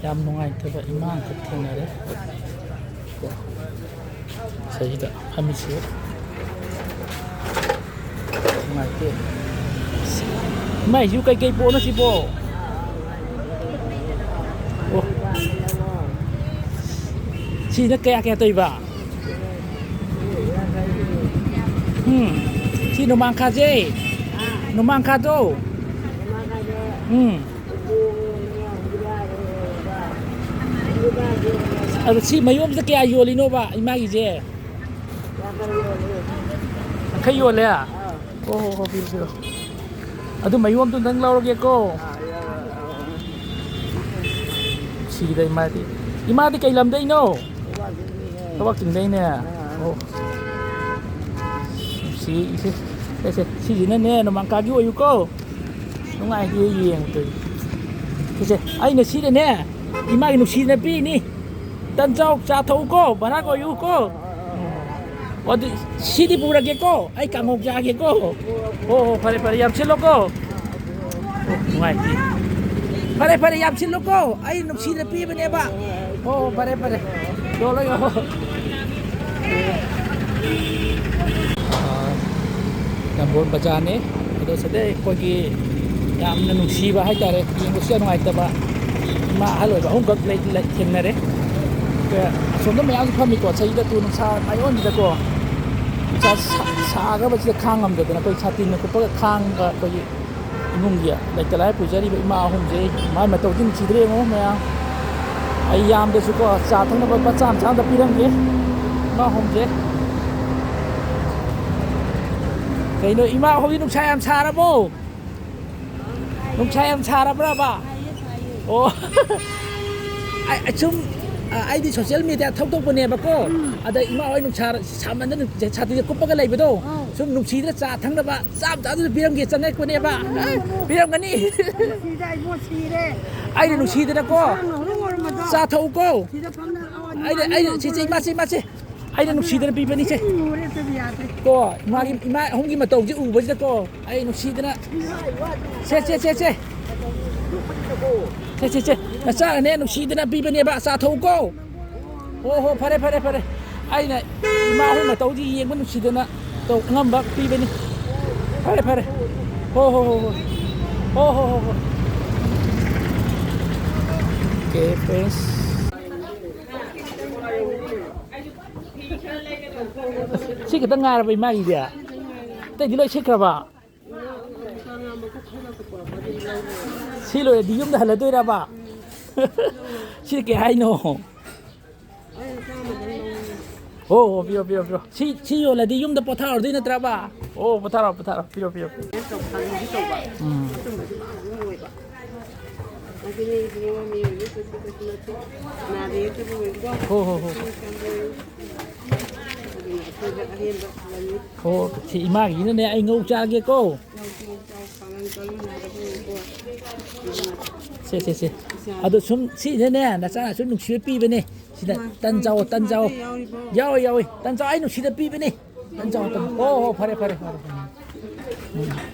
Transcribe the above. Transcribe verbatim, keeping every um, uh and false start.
ꯌꯥꯝ ꯅꯨꯡꯉꯥꯏꯇꯕ ꯏꯃꯥ ꯑꯃꯈꯛ ꯊꯦꯡꯅꯔꯦ꯫ ꯁꯤꯗꯩꯗ ꯐꯝꯃꯤꯁꯤ ꯅꯨꯡꯉꯥꯏꯇꯦ꯫ ꯏꯃꯥꯏꯁꯤꯕꯨ ꯀꯩꯀꯩ ꯄꯣꯠꯅꯣ ꯁꯤꯕꯣ? ꯑꯣ꯫ ꯁꯤꯅ ꯀꯌꯥ ꯀꯌꯥ ꯇꯧꯔꯤꯕ? ꯎꯝ꯫ ꯁꯤ ꯅꯣꯡꯃꯥꯡꯈꯥꯁꯦ꯫ ꯅꯣꯡꯃꯥꯡꯈꯥꯗꯣ꯫ ꯎꯝ꯫ ꯑꯗꯣ ꯁꯤ ꯃꯌꯣꯝꯁꯦ ꯀꯌꯥ ꯌꯣꯜꯂꯤꯅꯣꯕ ꯏꯃꯥꯒꯤꯁꯦ? ꯌꯥꯡꯈꯩ ꯌꯣꯜꯂꯦ? ꯑꯣ ꯍꯣ ꯍꯣ, ꯄꯤꯔꯣ, ꯄꯤꯔꯣ꯫ ꯑꯗꯨ ꯃꯌꯣꯝꯗꯨ ꯅꯪ ꯂꯧꯔꯒꯦꯀꯣ꯫ ꯁꯤꯗ ꯏꯃꯥꯗꯤ꯫ ꯏꯃꯥꯗꯤ ꯀꯩ ꯂꯝꯗꯩꯅꯣ? ꯊꯕꯛ ꯆꯤꯡꯗꯩꯅꯦ꯫ ꯑꯣ꯫ ꯁꯤ, ꯁꯤ, ꯁꯦ, ꯁꯦ, ꯁꯤꯁꯤꯅꯅꯦ, ꯅꯣꯡꯃꯥꯡꯈꯥꯒꯤ ꯑꯣꯏꯌꯨꯀꯣ꯫ ꯅꯨꯡꯉꯥꯏꯇꯦ ꯌꯦꯡꯕꯗ꯫ ꯁꯤꯁꯦ, ꯑꯩꯅ ꯁꯤꯗꯅꯦ, ꯏꯃꯥꯒꯤ ꯅꯨꯡꯁꯤꯅ ꯄꯤꯅꯤ꯫ ꯇꯟ ꯆꯥꯎ, ꯆꯥ ꯊꯛꯎꯀꯣ, ꯚꯔꯥ ꯑꯣꯏꯌꯨꯀꯣ꯫ ꯑꯣ, ꯑꯗꯨ ꯁꯤꯗꯤ ꯄꯨꯔꯒꯦꯀꯣ, ꯑꯩ ꯀꯥꯡꯍꯧ ꯆꯥꯒꯦꯀꯣ꯫ ꯑꯣ, ꯑꯣ, ꯐꯔꯦ, ꯐꯔꯦ, ꯌꯥꯝ ꯁꯤꯜꯂꯣꯀꯣ꯫ ꯅꯨꯡꯉꯥꯏꯇꯦ꯫ ꯐꯔꯦ, ꯐꯔꯦ, ꯌꯥꯝ ꯁꯤꯜꯂꯨꯀꯣ꯫ ꯑꯩ ꯅꯨꯡꯁꯤꯅ ꯄꯤꯕꯅꯦꯕ꯫ ꯑꯣ, ꯐꯔꯦ, ꯐꯔꯦ꯫ ꯌꯣꯜꯂꯣ, ꯌꯣꯜꯂꯣ꯫ ꯑꯥ, ꯅꯝꯕꯣꯜ ꯕꯖꯥꯔꯅꯤ꯫ ꯑꯗꯣ ꯁꯤꯗ ꯑꯩꯈꯣꯏꯒꯤ ꯌꯥꯝꯅ ꯅꯨꯡꯁꯤꯕ ꯍꯥꯏꯇꯥꯔꯦ, ꯌꯦꯡꯕꯁꯨ ꯌꯥꯝ ꯅꯨꯡꯉꯥꯏꯇꯕ ꯏꯃꯥ ꯑꯍꯜ ꯑꯣꯏꯕ ꯑꯍꯨꯝꯈꯛ ꯂꯩ-, ꯂꯩ-, ꯊꯦꯡꯅꯔꯦ꯫ ꯑꯗꯨꯒ ꯑꯁꯣꯝꯗ ꯃꯌꯥꯝꯁꯨ ꯐꯝꯃꯤꯀꯣ, ꯁꯤꯗ ꯇꯨ ꯅꯨꯡꯁꯥ ꯃꯥꯏꯑꯣꯟꯁꯤꯗꯀꯣ, ꯅꯨꯡꯁꯥ ꯁꯥ-, ꯁꯥꯈ꯭ꯔꯕꯁꯤꯗ ꯈꯥꯡ ꯉꯝꯗꯗꯅ ꯑꯩꯈꯣꯏ ꯁꯥꯇꯤꯟꯅ ꯀꯨꯞꯄꯒ ꯈꯥꯡꯉꯒ ꯑꯩꯈꯣꯏꯒꯤ ꯏꯃꯨꯡꯒꯤ ꯂꯩꯇ ꯂꯥꯏꯔ ꯄꯨꯖꯔꯤꯕ ꯏꯃꯥ ꯑꯍꯨꯝꯁꯦ, ꯃꯥꯏ ꯃꯇꯧꯁꯤ ꯅꯨꯡꯁꯤꯗ꯭ꯔꯦ ꯌꯦꯡꯉꯣ ꯃꯌꯥꯝ꯫ ꯑꯩ ꯌꯥꯝꯗꯁꯨꯀꯣ, ꯆꯥ ꯊꯛꯅꯕ ꯂꯨꯄꯥ ꯆꯥꯝꯃ ꯆꯥꯝꯃꯗ ꯄꯤꯔꯝꯒꯦ ꯏꯃꯥ ꯑꯍꯨꯝꯁꯦ꯫ ꯀꯩꯅꯣ ꯏꯃꯥ ꯑꯍꯨꯝꯒꯤ ꯅꯨꯡꯁꯥ ꯌꯥꯝ ꯁꯥꯔꯕꯣ? ꯅꯨꯡꯁꯥ ꯌꯥꯝ ꯁꯥꯔꯕ꯭ꯔꯕ? ꯑꯣ꯫ ꯑꯩ, ꯑꯩ ꯁꯨꯝ, ꯑ, ꯑꯩꯗꯤ social media ꯊꯧꯗꯣꯛꯄꯅꯦꯕꯀꯣ꯫ ꯎꯝ꯫ ꯑꯗ ꯏꯃꯥ ꯍꯣꯏ ꯅꯨꯡꯁꯥ ꯁꯥꯃꯟꯗꯅ ꯁꯥꯇꯤꯟꯁꯦ ꯀꯨꯞꯄꯒ ꯂꯩꯕꯗꯣ, ꯑꯧ꯫ ꯁꯨꯝ ꯅꯨꯡꯁꯤꯗꯅ ꯆꯥ ꯊꯛꯅꯕ ꯆꯥꯝ ꯆꯥꯗꯨꯅ ꯄꯤꯔꯝꯒꯦ ꯆꯪꯉꯛꯄꯅꯦꯕ꯫ ꯄꯤꯔꯝꯒꯅꯤ꯫ ꯁꯤꯗ ꯑꯩꯕꯣ ꯁꯤꯔꯦ꯫ ꯑꯩꯅ ꯅꯨꯡꯁꯤꯗꯅꯀꯣ꯫ ꯏꯟꯁꯥꯡ ꯉꯧꯔ ꯉꯧꯔꯝꯕꯗꯣ꯫ ꯆꯥ ꯊꯛꯎꯀꯣ꯫ ꯁꯤꯗ ꯐꯝꯅ ꯑꯋꯥ ꯑꯩꯅ, ꯅꯨꯡꯉꯥꯏ ꯑꯩꯅ, ꯁꯤ, ꯁꯤ, ꯏꯃꯥ, ꯁꯤ, ꯏꯃꯥ, ꯁꯤ꯫ ꯑꯩꯅ ꯅꯨꯡꯁꯤꯗꯅ ꯄꯤꯕꯅꯤꯁꯦ꯫ ꯏꯁꯤꯡ ꯂꯨꯔꯦ, ꯑꯗꯨꯗꯤ ꯌꯥꯗ꯭ꯔꯦ꯫ ꯀꯣ, ꯃꯥꯒꯤ, ꯏꯃꯥ ꯑꯍꯨꯝꯒꯤ ꯃꯇꯧꯁꯦ ꯎꯕꯁꯤꯗꯀꯣ, ꯑꯩ ꯅꯨꯡꯁꯤꯗꯅ꯫ ꯁꯦ, ꯁꯦ, ꯁꯦ, ꯁꯦ꯫ ꯁꯦ, ꯁꯦ, ꯁꯦ꯫ ꯅꯆꯥꯅꯅꯦ ꯅꯨꯡꯁꯤꯗꯅ ꯄꯤꯕꯅꯦꯕ, ꯆꯥꯊꯣꯛꯎꯀꯣ꯫ ꯍꯣ ꯍꯣ, ꯐꯔꯦ ꯐꯔꯦ ꯐꯔꯦ꯫ ꯑꯩꯅ ꯏꯃꯥ ꯍꯣꯏ ꯃꯇꯧꯗꯤ ꯌꯦꯡꯕ ꯅꯨꯡꯁꯤꯗꯅ ꯇꯧ ꯑꯉꯝꯕ ꯄꯤꯕꯅꯤ꯫ ꯐꯔꯦ ꯐꯔꯦ꯫ ꯍꯣ ꯍꯣ ꯍꯣ ꯍꯣ꯫ ꯍꯣ ꯍꯣ ꯍꯣ ꯍꯣ꯫ Okay, friends꯫ ꯁꯤ ꯈꯛꯇ ꯉꯥꯏꯔꯕ ꯏꯃꯥꯒꯤꯗꯤ? ꯑꯇꯩꯗꯤ ꯂꯣꯏ ꯁꯤꯠꯈ꯭ꯔꯕ? ꯁꯤ ꯂꯣꯏꯔꯗꯤ ꯌꯨꯝꯗ ꯍꯜꯂꯗꯣꯏꯔꯕ? ꯁꯤ ꯀꯩ ꯍꯥꯏꯅꯣ? ꯑꯣ, ꯑꯣ, ꯄꯤꯔꯣ, ꯄꯤꯔꯣ, ꯄꯤꯔꯣ꯫ ꯁꯤ, ꯁꯤ ꯌꯣꯜꯂꯗꯤ ꯌꯨꯝꯗ ꯄꯣꯊꯥꯔꯗꯣꯏ ꯅꯠꯇ꯭ꯔꯕ? ꯑꯣ, ꯄꯣꯊꯥꯔꯣ, ꯄꯣꯊꯥꯔꯣ꯫ ꯄꯤꯔꯣ, ꯄꯤꯔꯣ, ꯄꯤꯔꯣ꯫ ꯎꯝ꯫ ꯑꯗꯨꯅꯦ ꯏꯕꯨꯡꯉꯣ, ꯃꯤꯑꯣꯏꯕ ꯄꯨꯟꯁꯤ ꯀꯩꯁꯨ ꯅꯠꯇꯦ꯫ ꯅꯥꯗ ꯌꯦꯛꯇꯕ ꯑꯣꯏꯀꯣ꯫ ꯍꯣ, ꯍꯣ, ꯍꯣ, ꯍꯣ꯫ ꯑꯗꯨꯅ ꯑꯩꯈꯣꯏꯗ ꯑꯍꯦꯟꯕ ꯂꯝꯃꯤ꯫ ꯍꯣ, ꯁꯤ ꯏꯃꯥꯒꯤꯅꯅꯦ, ꯑꯩ ꯉꯧ ꯆꯥꯒꯦꯀꯣ꯫ ꯉꯧ, ꯉꯧ ꯆꯥꯎ, ꯄꯥꯡꯒꯜ ꯀꯜꯂꯨ, ꯅꯥꯗꯕ ꯑꯣꯏꯀꯣ꯫ ꯑꯗꯨꯅ ꯁꯦ, ꯁꯦ, ꯁꯦ꯫ ꯏꯁꯥ ꯑꯗꯣ ꯁꯨꯝ, ꯁꯤꯁꯤꯅꯅꯦ, ꯅꯆꯥꯅ ꯁꯨꯝ ꯅꯨꯡꯁꯤꯕ ꯄꯤꯕꯅꯦ꯫ ꯁꯤꯗ ꯃꯥ, ꯇꯟ ꯆꯥꯎꯑꯣ, ꯇꯟ ꯆꯥꯎꯑꯣ꯫ ꯌꯥꯎꯔꯤꯕꯣ? ꯌꯥꯎꯋꯦ, ꯌꯥꯎꯋꯦ꯫ ꯇꯟ ꯆꯥꯎ, ꯑꯩ ꯅꯨꯡꯁꯤꯗ ꯄꯤꯕꯅꯦ꯫ ꯇꯟ ꯆꯥꯎꯑꯣ, ꯇꯟ꯫ ꯑꯣ, ꯍꯣ, ꯐꯔꯦ, ꯐꯔꯦ, ꯐꯔꯦ꯫ ꯎꯝ꯫